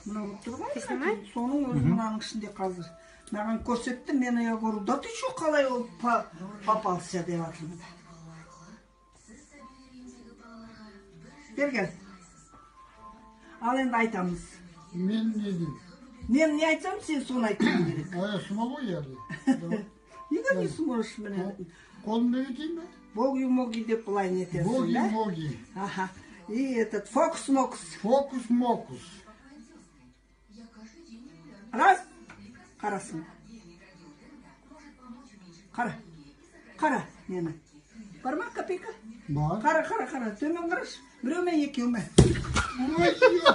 Мынау болып тұр ғой. Ты снимай? Соның өзі мынаның ішінде қазір. Маған көрсетті, мен, я говорю, да ты че, қалай ол попался деп жатырмын да. Бері кел. Ал енді айтамыз. Мен не деймін? Мен не айтсам, сен соны айтуың керек. А я смогу я ли? Давай. Неге не сможешь, міне? Қолымды кетейін бе? Боги-моги деп былай нетесің, да? Боги-моги. Аха. И этот фокус-мокус. Фокус-мокус. Раз. Қарасын. Қара. Қара мені. Бар ма копейка? Бар. Қара, қара, қара. Төмен қарашы. Біреу ме, екеу ме? Ой, ё.